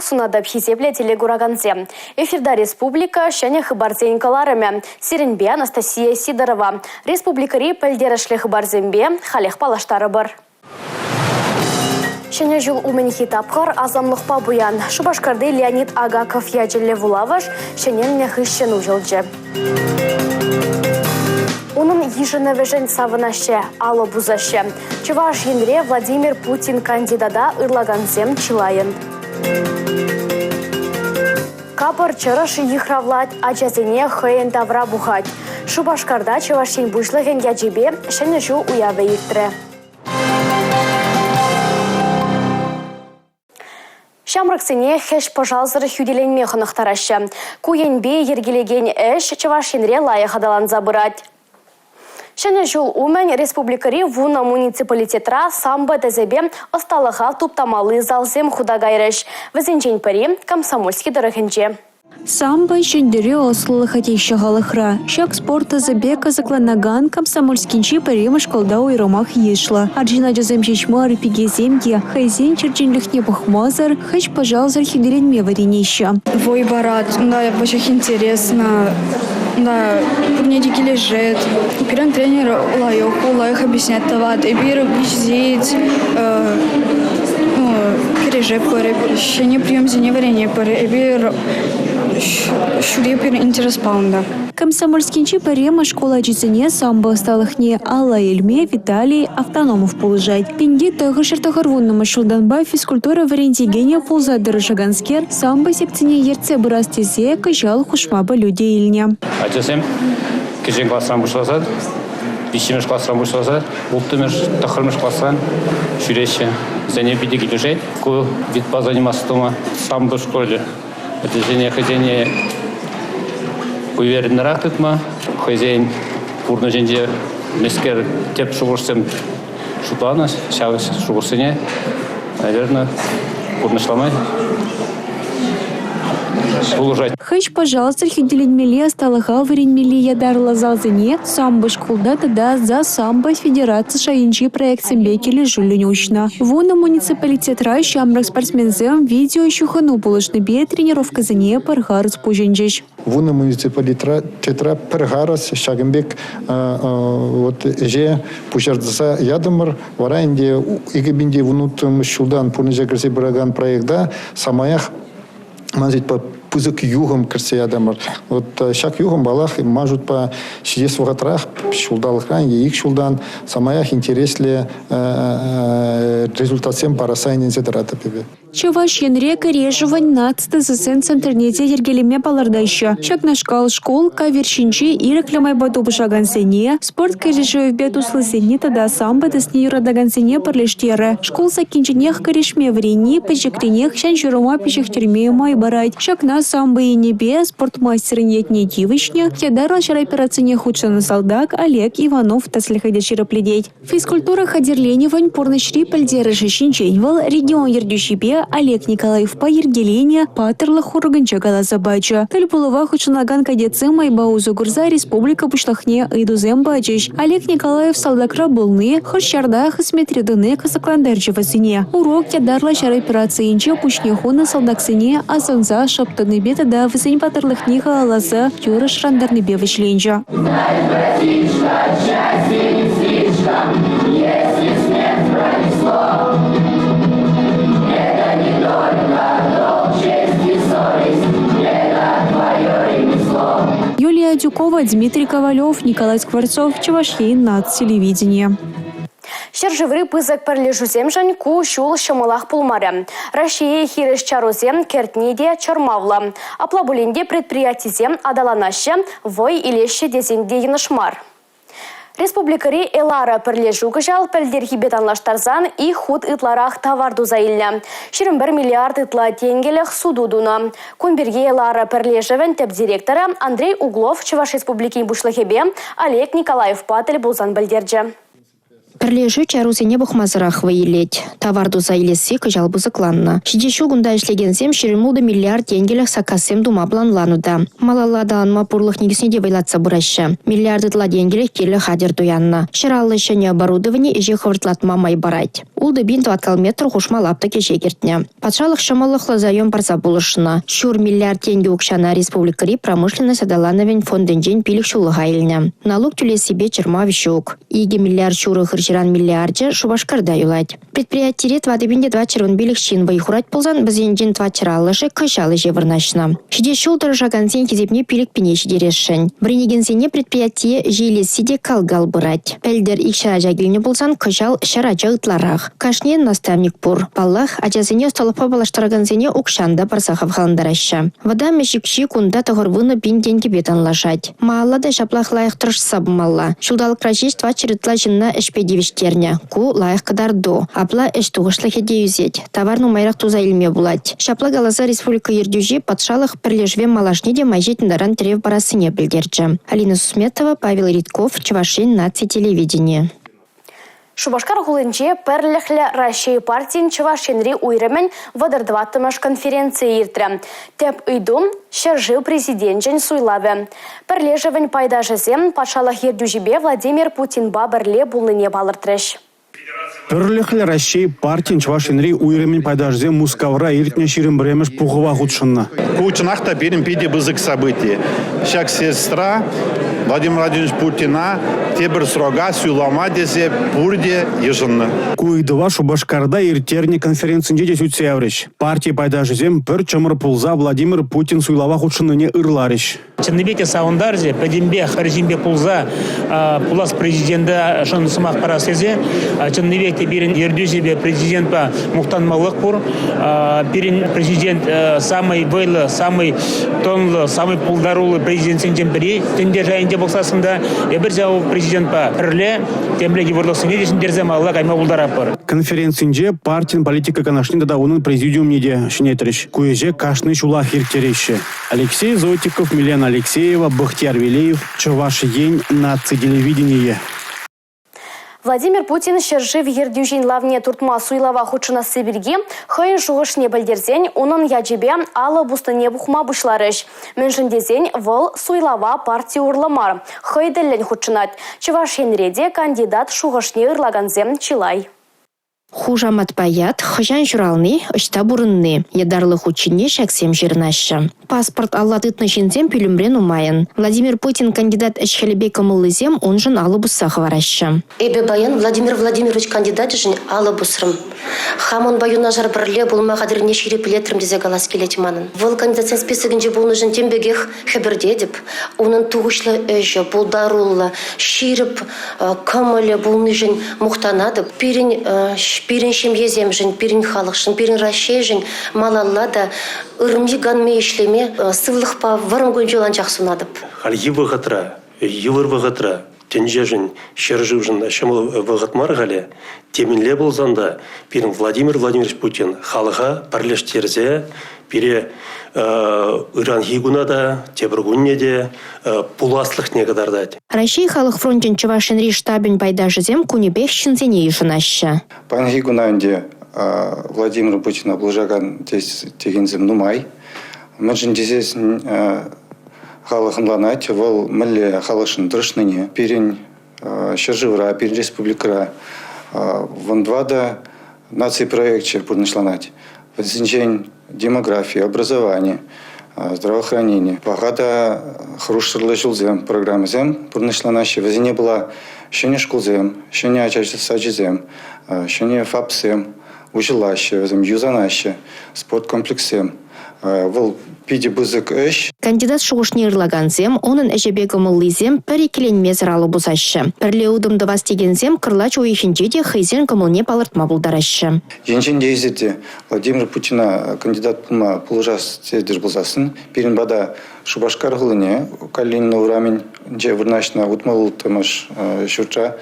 сунатӑп, хисеплӗ телекуракансем. Эфирта республика ҫӗнӗ хыпарсен кӑларӑмӗ. Сирӗнпе Анастасия Сидорова. Республикӑри пӗлтерӗшлӗ хыпарсемпе халех паллаштарӑпӑр. Ҫӗнӗ ҫул умӗнхи тапхӑр асамлӑхпа пуян. Шупашкарти Леонид Агаков ячӗллӗ вулавӑш ҫӗнелнӗ хыҫҫӑн уҫӑлчӗ. Унӑн йышӑнӑвӗшӗн савӑнаҫҫӗ, алӑ пусаҫҫӗ. Чӑваш Енре Владимир Путин кандидата ырлакансем чылайӑн. Капӑр чӑрӑш йыхравлать, ачасене хӑйӗн тавра пухать. Шупашкарта Чӑваш Ен Пуҫлӑхӗн ячӗпе Ҫӗнӗ ҫул уявӗ иртрӗ. Ҫамрӑксене хӗҫ-пӑшалсӑр хӳтӗленме хӑнӑхтараҫҫӗ. Ку енпе йӗркелекен ӗҫ Чӑваш Енре лайӑх аталанса пырать. Ҫӗнӗ ҫул умӗн республикӑри вунӑ муниципалитетра самбо тӗсӗпе ӑсталӑха туптамалли залсем хута кайрӗҫ. Вӗсенчен пӗри – Комсомольски тӑрӑхӗнче. Самбо ҫӗнтерӳ ӑслӑлӑхӗ теҫҫӗ халӑхра. Ҫак спорт тӗсӗпе кӑсӑкланакан Комсомольскинчи пӗрремӗш шкулта уйрӑмах йышлӑ. Арҫын ачасем ҫеҫ мар, пикесем те хӑйсен черченлӗхне пӑхмасӑр хӗҫ-пӑшалсӑр хӳтӗленме вӗренеҫҫӗ. Вӑй парать, унта веҫех интересно, унта пурне те килӗшет. Пирӗн тренер лайӑх, лайӑх объяснять тӑвать. Эпир виҫет, кӗрешетпӗр, ҫӗнӗ приемсене вӗренетпӗр. Эпир ҫӳретпӗр интереспа унта. Комсомольскинчи пӗрремӗш шкул ачисене самбо ӑсталӑхне алла илме Виталий Автономов пулӑшать. 1990-мӗш ҫултанпа физкультура вӗрентекенӗ пулса тӑрӑшаканскер самбо секцине ертсе пырас тесе кӑҫал хушма пӗлӳ те илнӗ. Ачасем кӗҫӗн класран пуҫласа виҫҫӗмӗш класран пуҫласа улттӑмӗш, тӑххӑрмӗш класран ҫӳреҫҫӗ. Вӗсене питӗ килӗшет ку видпа заниматься тума. Самбо школӗ ачасене хӑйсене увереннӑрах тытма, хӑйсен пурнӑҫӗнче мӗскер тӗп шухӑшсем шутланӑ, ҫав шухӑшсене, наверное, пурнӑҫлама пулӑшать. Хӗҫ-пӑшалсӑр хӳтӗленмелли ӑсталӑха вӗренмелли ятарлӑ залсене самбо шкулта тата «За самбо» федераци шайӗнчи проектсемпе килӗшӳллӗн уҫнӑ. Вунӑ муниципалитетра ҫамрӑк спортсменсем видеоҫыхӑну пулӑшнипе тренировкӑсене пӗр харӑс пуҫӑнчӗҫ. Вунӑ муниципалитетра пӗр харӑс ҫакӑн пек вот ӗҫе пуҫарса ятӑмӑр. Вара ӗнтӗ 2010 ҫултан пурнӑҫа кӗрсе пыракан проекта самаях ман шутпа, пысӑк юхӑм кӗртсе ятӑмӑр. Вот ҫак юхӑм, паллах, ман шутпа, ҫитес вӑхӑтрах, ҫулталӑкран е ик ҫултан самаях интереслӗ результатсем парасса ӗненсе тӑратӑп эпӗ. Чӑваш Енре кӗрешӗвӗн наци тӗсӗсен центрне те йӗркелеме палӑртаҫҫӗ. Ҫакнашкал шкул кавир ҫинче ирӗклӗ майпа тупӑшакансене, спорт кӗрешӗвӗпе туслисене тата самбо тӗсне юратакансене пӗрлештерӗ. Шкул саккинченех кӗрешме вӗренни пӗчӗкренех ҫан-ҫурӑма пиҫӗхтерме май парать. Ҫакна самбо енӗпе спорт мастерӗн ятне тивӗҫнӗ ятарлӑ ҫар операцине хутшӑннӑ салтак Олег Иванов тӗслӗхӗ те ҫирӗплетет. Физкультура хатӗрленӗвӗн пурнӑҫри пӗлтерӗшӗ ҫинчен вӑл регион ертӳҫипе Олег Николаевпа йӗркеленӗ «Паттӑрлӑх урокӗнче» каласа пачӗ. Тӗл пулӑва хутшӑнакан кадетсем майпа усӑ курса республика Пуҫлӑхне ыйтусем пачӗҫ. Олег Николаев салтакра пулни, хӑш ҫарта хӗсметре тӑни кӑсӑклантарчӗ вӗсене. Урок ятарлӑ ҫар операцийӗнче пуҫне хунӑ салтаксене асӑнса шӑп тӑнипе тата вӗсен паттӑрлӑхне халалласа юрӑ шӑрантарнипе вӗҫленчӗ. Юлия Адюкова, Дмитрий Ковалев, Николай Скворцов, Чӑваш Ен наци телевиденийӗ. Ҫӗршыври пысӑк пӗрлешӳсемшӗн ку ҫул ҫӑмӑлах пулмарӗ. Раҫҫее хирӗҫ чарусем кӗртни те чӑрмавлӑ. Апла пулин те предприятисем аталанаҫҫӗ, вӑй илеҫҫӗ тесен те йӑнӑш мар. Республикӑри «Элара» пӗрлешӳ кӑҫал пӗлтӗрхипе танлаштарсан ик хут ытларах тавар туса илнӗ. 21 миллиард ытла тенкӗлӗх суту тунӑ. Кун пирки «Элара» пӗрлешӗвӗн тӗп директорӗ Андрей Углов Чӑваш Республикин Пуҫлӑхӗпе Олег Николаевпа тӗл пулсан пӗлтерчӗ. Пӗрлешӳ чарусене пӑхмасӑрах вӑй илет. Тавар туса илесси кӑҫал пысӑкланнӑ. Ҫитес ҫул кунта ӗҫлекенсем 26 миллиард тенкӗлӗх саккассем тума планланӑ та. Малалла аталанма пурлӑх никӗсне те вӑйлатса пыраҫҫӗ. Миллиард ытла тенкӗлӗх кирлӗ хатӗр туяннӑ. 150 ҫӗнӗ оборудовани ӗҫе хӑвӑртлатма май парать. 6 пин тӑваткал метр хушма лаптӑк ӗҫе кӗртнӗ. Патшалӑх ҫӑмӑллӑхлӑ заем парса пулӑшнӑ. Ҫур миллиард тенкӗ укҫана республикӑри промышленность аталанӑвӗн фондӗнчен 5 ҫуллӑха илнӗ. Налук тӳлессипе чӑрмав ҫук. 2 миллиард ҫурӑ хырҫӑран миллиарчӗ Шупашкарта юлать. Предприятире 4415 ҫын вӑй хурать пулсан, вӗсенчен 450-шӗ кӑҫал ӗҫе вырнаҫнӑ. Ҫитес ҫул тӑрӑшакансен хисепне 5 пине ҫитересшӗн. Вӗренекенсене предприятие ӗҫе илесси те кал-кал пырать. Пӗлтӗр 200 ача килнӗ пулсан, кӑҫал 100 ача ытларах. Кашнийӗн наставник пур. Паллах, ачасене ӑсталӑхпа паллаштаракансене укҫан та парса хавхалантараҫҫӗ. Вӑтам ӗҫ укҫи кунта 90 пин тенкӗпе танлашать. Малалла та ҫаплах лайӑх тӑрӑшса пымалла. Ҫулталӑкра ҫеҫ 400 ытла ҫынна ӗҫпе тивӗҫтернӗ. Ку лайӑх кӑтарту. Апла ӗҫ тухӑҫлӑхӗ те ӳсет. Тавар нумайрах туса илме пулать. Ҫапла каласа республика ертӳҫи патшалӑх пӗрлешӗве малашне те май ҫитнӗ таран тӗрев парассине пӗлтерчӗ. Алина Сусметова, Павел Ритков, Чӑваш Ен наци телевиденийӗ. Шупашкар хулинче Пӗрлӗхлӗ Раҫҫей партин Чӑваш Енри уйрӑмӗн 34-мӗш конференцийӗ иртрӗ. Тӗп ыйту – ҫӗршыв Президенчӗн суйлавӗ. Пӗрлешӗвӗн пайташӗсем патшалӑх ертӳҫипе Владимир Путинпа пӗрле пулнине палӑртрӗҫ. Пӗрлӗхлӗ Раҫҫей партин Чӑваш Енри уйрӑмӗн пайташӗсем Мускавра иртнӗ 21-мӗш пухӑва хутшӑннӑ. Ку чӑнах та пирӗн питӗ пысӑк событи. Ҫак съездра Владимир Владимирович Путина тепӗр срока суйлама тесе пурте йышӑннӑ. Ку ыйтӑва Шупашкарта ирттернӗ конференцинче те сӳтсе яврӗҫ. Парти пайташӗсем пӗр чӑмӑр пулса Владимир Путин суйлава хутшӑннине ырларӗҫ. Чӑннипе те савӑнтарчӗ, пӗтӗмпех пӗр ҫын пек пулса пулас президентшӑн сӑмах парас тесе чӑннипех те пирӗн ертӳҫӗпе президентпа мухтанмалӑх пур. Пирӗн президент самый вӑйлӑ, самый тӑнлӑ, самый пултаруллӑ президентсенчен пӗри тӗнче шайӗнче пӑхсассӑн та эпир ҫав президентпа пӗрле темле йывӑрлӑхсене те ҫӗнтерсе малалла кайма пултаратпӑр. Конференцинче партин политика канашне тата унӑн президиумне те ҫӗнетрӗҫ. Ку ӗҫе кашни ҫулах ирттереҫҫӗ. Алексей Зотиков, Милена Алексеева, Бахтияр Велеев, Чӑваш Ен наци телевиденийӗ. Владимир Путин ҫӗршыв ертӳҫин лавне туртма суйлава хутшӑнасси пирки хӑйӗн шухӑшне пӗлтерсен унӑн ячӗпе алӑ пуснине пухма пуҫларӗҫ. Мӗншӗн тесен вӑл суйлава парти урлӑ мар, хӑй тӗллӗн хутшӑнать. Чӑваш Енре те кандидат шухӑшне ырлакансем чылай. Хушаматпа ят, хӑҫан ҫурални, ӑҫта пурӑнни. Ятарлӑ хут ҫине ҫаксем ҫырӑнаҫҫӗ. Паспорт алла тытнӑ ҫынсем пӳлӗмре нумайӑн. Владимир Путин кандидат ӗҫ-хӗлӗпе кӑмӑллисем уншӑн алӑ пусса хӑвараҫҫӗ. Эпӗ паян Владимир Владимирович кандидачӗшӗн алӑ пусрӑм. Хам унпа юнашар пӗрле пулма хатӗррине ҫирӗплетрӗм тесе калас килет манӑн. Вӑл кандидатсен списокӗнче пулнӑшӑн тем пекех хӗпӗртетӗп. Унӑн тухӑҫлӑ ӗҫӗ, пултаруллӑ, ҫирӗп кӑмӑлӗ пулнишӗн мухтанатӑп. Пирӗн, пирӗн ҫемьесемшӗн, пирӗн халӑхшӑн, пирӗн Раҫҫейшӗн малалла та ырми-канми ӗҫлеме сывлӑхпа вӑрӑм кун-ҫул анчах сунатӑп. Хальхи вӑхӑтра, йывӑр вӑхӑтра тӗнчешӗн, ҫӗршывшӑн ҫӑмӑл вӑхӑт мар халӗ. Темӗнле пулсан та пирӗн Владимир Владимирович Путин халӑха пӗрлештерсе пире ыранхи куна та, тепӗр кунне те пуласлӑхне кӑтартать. Раҫҫей халӑх фрончӗн Чӑваш Енри штабӗн пайташӗсем кунӗпех ҫынсене йышӑнаҫҫӗ. Паянхи куна ӗнтӗ Владимир Путина пулӑшакан текенсем нумай. Мӗншӗн тесессӗн халӑх ӑнланать, вӑл мӗнле халӑхшӑн тӑрӑшнине. Пирӗн ҫӗршывра, пирӗн республикӑра 14 наци проекчӗ пурнӑҫланать. Вӗсенчен демографи, образовани, здравоохранени, паха та хӑрушсӑрлӑ ҫулсем программӑсем пурнӑҫланаҫҫӗ. Вӗсене пула ҫӗнӗ шкулсем, ҫӗнӗ ача сачӗсем, ҫӗнӗ ФАПсем уҫӑлаҫҫӗ, вӗсем юсанаҫҫӗ, спорт комплекссем. Вӑл питӗ пысӑк ӗҫ. Кандидат шухӑшне ырлакансем, унӑн ӗҫӗпе кӑмӑллисем пӗр иккӗленмесӗр алӑ пусаҫҫӗ. Пӗрле утӑм тӑвас текенсем кӑрлач уйӑхӗнче те хӑйсен кӑмӑлне палӑртма пултараҫҫӗ. Енчен те эсир те Владимир Путина кандидат пулма пулӑшас тетӗр пулсассӑн пирӗн пата Шупашкар хулине Калинина урамӗнче вырнаҫнӑ 66-мӗш ҫуртра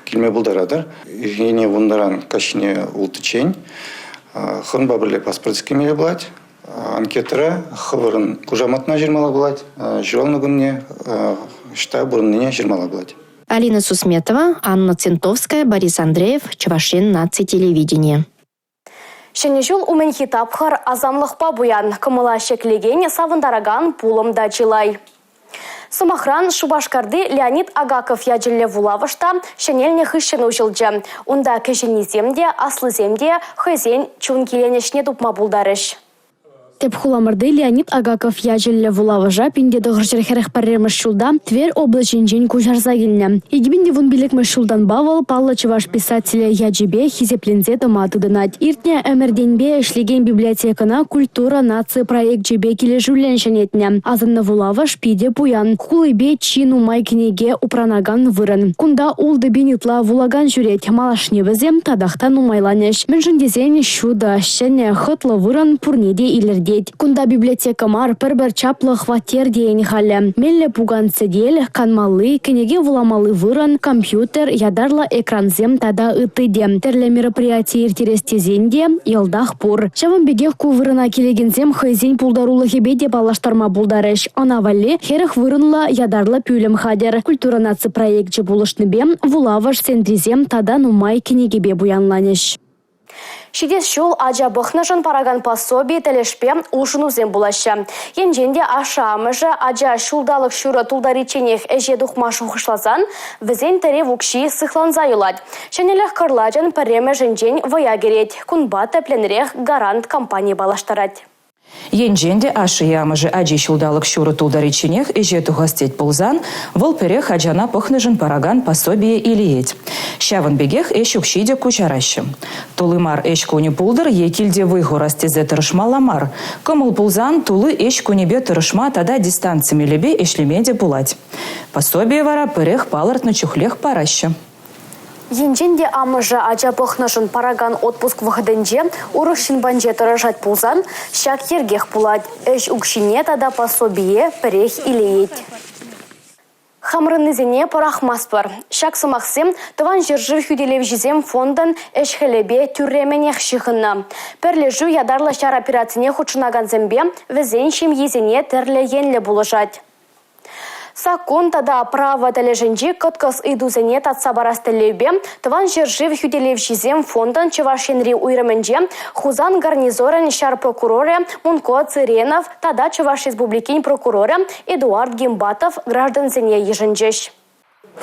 килме пултаратӑр. Ирхине вуннӑран каҫхине улттӑччен хӑвӑнпа пӗрле паспорт килмелле пулать. Анкетӑра хӑвӑрӑн хушаматна ҫырмалла пулать, ҫуралнӑ кунне, ӑҫта пурӑннине ҫырмалла пулать. Алина Сусметова, Анна Центовская, Борис Андреев, Чӑваш Ен наци телевиденийӗ. Ҫӗнӗ ҫул умӗнхи тапхӑр асамлӑхпа пуян, кӑмӑла ҫӗклекен, савӑнтаракан пулӑм та чылай. Сӑмахран, Шупашкарти Леонид Агаков ячӗллӗ вулавӑш та ҫӗнелнӗ хыҫҫӑн уҫӑлчӗ. Унта кӗҫӗннисем те, аслисем те хӑйсен чун киленӗҫне тупма пултарӗҫ. Тӗп хуламӑрти Леонид Агаков ячӗллӗ вулавӑша 1941 ҫулта Тверь облаҫӗнчен куҫарса килнӗ. 2015 ҫултанпа вӑл паллӑ чӑваш писателӗ ячӗпе хисепленсе тӑма тытӑнать. Иртнӗ ӗмӗртенпе ӗҫлекен библиотекӑна «Культура» наци проекчӗпе килӗшӳллӗн ҫӗнетнӗ. Асӑннӑ вулавӑш питӗ пуян, хулипе чи нумай кӗнеке упранакан вырӑн. Кунта 6 пин ытла вулакан ҫӳрет. Малашне вӗсем татах та нумайланӗҫ. Мӗншӗн тесен ҫутӑ, ҫӗнӗ, хӑтлӑ вырӑн пурне те илӗртет. Кунта библиотека мар, пӗр-пӗр чаплӑ хваттер тейӗн халӗ. Меллӗ пукан-сӗтел, канмалли, кӗнеке вуламалли вырӑн, компьютер, ятарлӑ экрансем тата ытти те. Тӗрлӗ мероприяти ирттерес тесен те йӑлтах пур. Ҫавӑн пекех ку вырӑна килекенсем хӑйсен пултарулӑхӗпе те паллаштарма пултарӗҫ. Ӑна валли 40 вырӑнлӑ ятарлӑ пӳлӗм хатӗр. Культура наци проекчӗ пулӑшнипе вулавӑш центрисем тата нумай кӗнекепе пуянланӗҫ. Ҫитес ҫул ача пӑхнӑшӑн паракан пособи тӗлӗшпе улшӑнусем пулаҫҫӗ. Енчен те ашшӗ-амӑшӗ ача ҫулталӑк ҫурӑ тултаричченех ӗҫе тухма шухӑшласан, вӗсен тӗрев укҫи сыхланса юлать. Ҫӗнӗлӗх кӑрлачӑн пӗрремӗшӗнчен вӑя кӗрет. Кунпа тӗплӗнрех «Гарант» компани паллаштарать. Енчен те ашшӗ е амӑшӗ ачи ҫулталӑк ҫурӑ тултаричченех ӗҫе тухас тет пулсан, вӑл пӗрех ачана пӑхнӑшӑн паракан пособие илеет. Ҫавӑн пекех ӗҫ укҫи те куҫараҫҫӗ. Тулли мар ӗҫ кунӗ пултӑр е килте вӑй хурас тесе тӑрӑшмалла мар. Кӑмӑл пулсан тулли ӗҫ кунӗпе тӑрӑшма тата дистанци мелӗпе ӗҫлеме те пулать. Пособие вара пӗрех палӑртнӑ чухлех параҫҫӗ. Енчен те амӑшӗ ача пӑхнӑшӑн паракан отпуск вӑхӑтӗнче урӑх ҫын патӗнче тӑрӑшать пулсан, ҫак йӗркех пулать, ӗҫ укҫине тата пособие пӗрех илеет. Хамӑрӑннисене пӑрахмастпӑр. Ҫак сӑмахсем Тӑван ҫӗршыв хӳтӗлевҫисем фондӑн ӗҫ-хӗлӗпе тӳрремӗнех ҫыхӑннӑ. Пӗрлешӳ ятарлӑ ҫар операцине хутшӑнакансемпе вӗсен ҫемйисене тӗрлӗ енлӗ пулӑшать. Саккун тата право тӗлӗшӗнчи кӑткӑс ыйтусене татса парас тӗллевпе Тӑван ҫӗршыв хӳтӗлевҫисем фондӑн Чӑваш Енри уйрӑмӗнче Хусан гарнизонӗн ҫар прокурорӗ Мунко Цыренов тата Чӑваш Республикин прокурорӗ Эдуард Гимбатов граждансене йышӑнчӗҫ.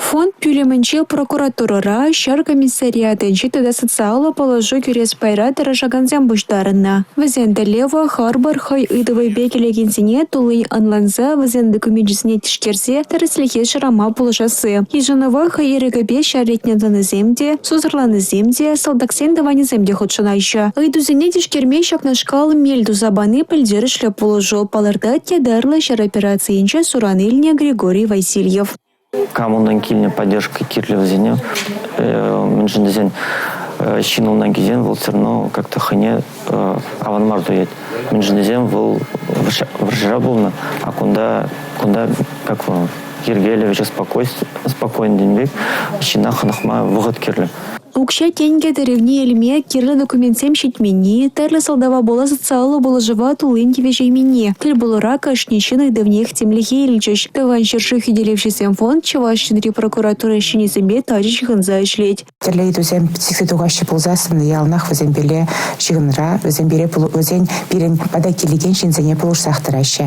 Фонд пӳлӗмӗнче прокуратурӑра, ҫар комиссариатӗнче тата социаллӑ пулӑшу кӳрес пайра тӑрӑшакансем пуҫтарӑннӑ. Вӗсен тӗллевӗ – харпӑр хӑй ыйтӑвӗпе килекенсене туллин ӑнланса вӗсен докуменчӗсене тишкерсе тӗрӗслӗхе шырама пулӑшасси. Йышӑнӑва хӑй ирӗкӗпе ҫар ретне тӑнисем те, сусӑрланнисем те, салтаксен тӑванӗсем те хутшӑнаҫҫӗ. Ыйтусене тишкерме ҫакнашкал мел туса пани пӗлтерӗшлӗ пулӑшу, палӑртать ятарлӑ ҫар операцийӗнче суран илнӗ Григорий Васильев. Кам унтан килнӗ поддержка кирлӗ вӗсене, мӗншӗн тесен ҫын унтан килсен вӑл все равно как-то хӑйне аван мар туять. Мӗншӗн тесен вӑл вӑрҫӑра пулнӑ, а кунта, кунта как вӑл йӗркеллӗ, вӗҫе спокойно тенӗ пек ҫынна хӑнӑхма вӑхӑт кирлӗ. Укҫа-тенкӗ тӗревне илме кирлӗ документсем ҫитменни, тӗрлӗ сӑлтава пула социаллӑ пулӑшӑва туллин тивӗҫейменни. Тӗл пулура кашни ҫын ыйтӑвнех тимлӗхе илчӗҫ. Тӑван ҫӗршыв хӳтӗлевҫисен фонд Чӑваш Енри прокуратура ӗҫченӗсемпе тачӑ ҫыхӑнса ӗҫлет. Тӗрлӗ ыйтусем сиксе тухаҫҫӗ пулсассӑн яланах вӗсемпеле ҫыхӑнра, вӗсем пире вӗсен пирӗн пата килекен ҫынсене пулӑшсах тӑраҫҫӗ.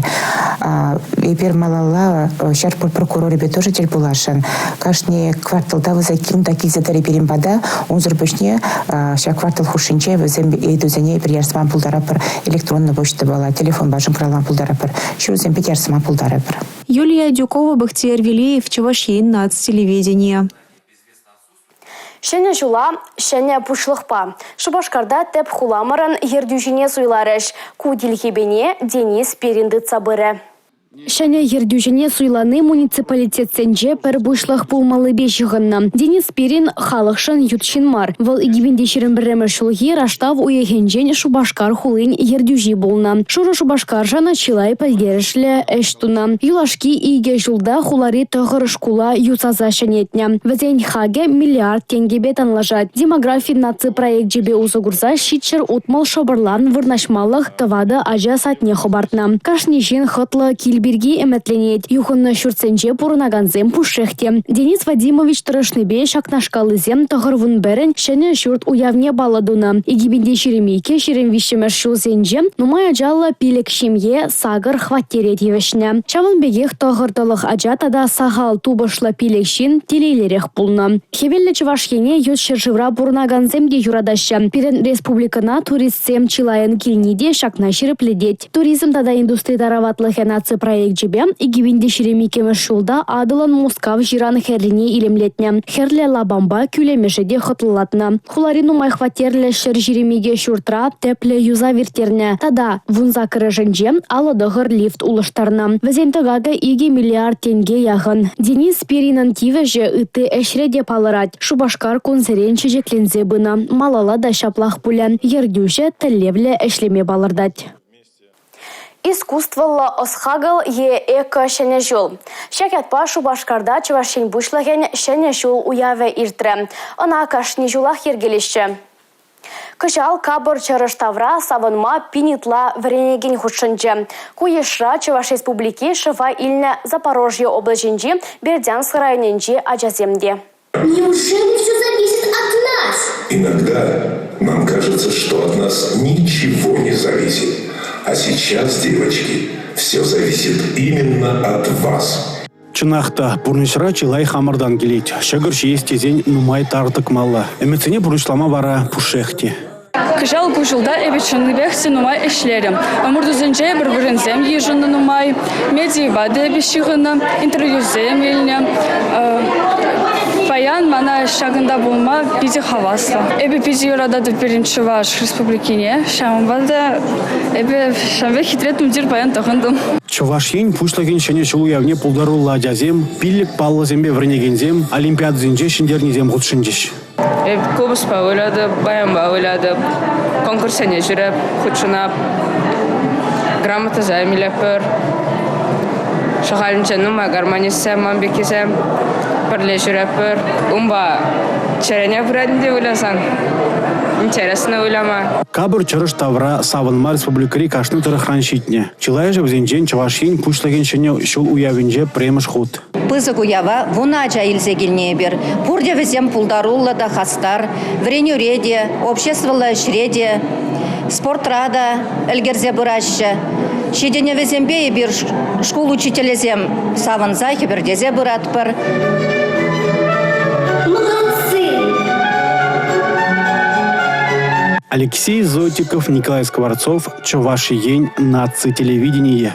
Эпир малалла ҫар прокурорӗпе тоже тӗл пуласшӑн. Кашни кварталта вӗсем кунта килсе тӑрӗ пирӗн пата. Унсӑр пуҫне ҫак квартал хушшинче вӗсем ыйтусене эпир ярса пултаратпӑр электронлӑ почтӑпала, телефонпа шӑнкӑравлама пултаратпӑр, ҫырусемпе те ярса пултаратпӑр. Юлия Адюкова, Бахтияр Велеев, Чӑваш Ен наци телевиденийӗ. Ҫӗнӗ ҫула ҫӗнӗ пуҫлӑхпа. Шупашкарта тӗп хуламӑрӑн ертӳҫине суйларӗҫ. Ку тилхепене Денис Спирин тытса пырӗ. Ҫӗнӗ ертӳҫӗне суйлани муниципалитетсенче пӗр пуҫлӑх пулмаллипе ҫыхӑннӑ. Денис Спирин халӑхшӑн ют ҫын мар. Вӑл 2021 ҫулхи раштав уйӑхӗнчен Шупашкар хулин ертӳҫи пулнӑ. Шурӑ Шупашкаршӑн чылай пӗлтерӗшлӗ ӗҫ тунӑ. Юлашки икӗ ҫулта хулари тӑхӑр шкула юсаса ҫӗнетнӗ. Вӗсен хакӗ миллиард тенкӗпе танлашать. Демографи наци проекчӗпе усӑ курса 760 шӑпӑрлан вырнаҫмалӑх тӑватӑ ача садне хӑпартнӑ. Кашни ҫын хӑтлӑ кил. кил пирки ӗмӗтленет. Юхӑннӑ ҫуртсенче пурӑнакансем пушшех те. Денис Вадимович тӑрӑшнипе ҫакнашкаллисем 91-ӗн ҫӗнӗ ҫурт уявне паллӑ тунӑ. 2022-23-мӗш ҫулсенче нумай ачаллӑ 5 ҫемье 8 хваттере тивӗҫнӗ. Ҫавӑн пекех 9 тӑлӑх ача тата сахал тупӑшлӑ 5 ҫын телейлӗрех пулнӑ. Хӗвеллӗ Чӑваш Ене ют ҫӗршывра пурӑнакансем те юратаҫҫӗ. Пирӗн республикӑна туристсем чылайӑн килни те ҫакна ҫирӗплетет. Туризм тата индустри тараватлӑхӗ наци проекчӗпе 2022-мӗш ҫулта Атӑлӑн Мускав ҫыран хӗррине илемлетнӗ. Хӗрлӗ лапампа кӳлемӗше те хӑтлӑлатнӑ. Хулари нумай хваттерлӗ 122 ҫуртра тӗплӗ юсав ирттернӗ тата 18-шӗнче 59 лифт улӑштарнӑ. Вӗсен тӑкакӗ 2 миллиард тенке яхӑн. Денис Спиринӑн тивӗҫӗ ытти ӗҫре те палӑрать. Шупашкар кунсерен чечекленсе пынӑ. Малалла та ҫаплах пулӗ. Ертӳҫӗ тӗллевлӗ ӗҫлеме палӑртать. Искусствӑллӑ ӑс-хакӑл е эко-ҫӗнӗ ҫул. Ҫак ятпа Шупашкарта Чӑваш Ен Пуҫлӑхӗн Ҫӗнӗ ҫул уявӗ иртрӗ. Ӑна кашни ҫулах йӗркелеҫҫӗ. Кӑҫал капӑр чӑрӑш тавра савӑнма пин ытла вӗренекен хутшӑнчӗ. Ку йышра Чӑваш Республики шефа илнӗ Запорожье облаҫӗнчи Бердянск районӗнчи ачасем те. Неужели все зависит от нас? Иногда нам кажется, что от нас ничего не зависит. А сейчас, девочки, все зависит именно от вас. Чӑнах та, пурнӑҫра чылай хамӑртан килет. Ҫӑкӑр ҫиес тесен нумай тар тӑкмалла. Ӗмӗтсене пурнӑҫлама вара пушшех те. Кӑҫал ку ҫулта эпӗ чӑннипех те нумай ӗҫлерӗм. Ӑмӑртусенче эпир вырӑнсем йышӑннӑ нумай, медийӑпа та эпӗ ҫыхӑннӑ, интервьюсем илнӗ. Паян мана ҫакӑнта пулма питӗ хаваслӑ. Эпӗ питӗ юрататӑп пирӗн Чӑваш Республикине, ҫавӑнпа та эпӗ ҫавӑн пек хитре тумтир паян тӑхӑнтӑм. Чӑваш Ен Пуҫлӑхӗн Ҫӗнӗ ҫул уявне пултаруллӑ ачасем, пиллӗк паллӑсемпе вӗренекенсем, олимпиадӑсенче ҫӗнтернисем хутшӑнчӗҫ. Эп купӑспа вылятӑп, баянпа вылятӑп, конкурссене ҫӳреп, хутшӑнап, грамотӑсем илетпӗр. Шӑхалӗнче нумай гармонистсем ман пеккисем пӗрле ҫӳретпӗр. Унпа чӗрене пырать ӗнтӗ вылясан. Интересно выляма. Капӑр чӑрӑш тавра савӑнма республикӑри кашни тӑрӑхран ҫитнӗ. Чылайӑшӗ вӗсенчен Чӑваш Ен Пуҫлӑхӗн Ҫӗнӗ ҫул уявӗнче пӗрремӗш хут. Пысӑк уява вунӑ ача илсе килнӗ эпир. Пурте вӗсем пултаруллӑ та хастар, вӗренӳре те, обществӑлла ӗҫре те, спортра та ӗлкӗрсе пыраҫҫӗ. Ҫитӗнӗвӗсемпе эпир шкул учителӗсем савӑнса, хӗпӗртесе пыратпӑр. Молодцы! Алексей Зотиков, Николай Скворцов, Чӑваш Ен наци телевиденийӗ.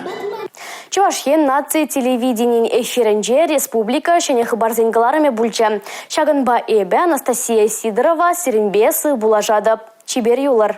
Чӑваш Ен наци телевиденийӗн эфирӗнче республика ҫӗнӗ хыпарсен кӑларӑмӗ пулчӗ. Ҫакӑнпа эпӗ, Анастасия Сидорова, сирӗнпе сыв пулашатӑп. Чипер юлӑр.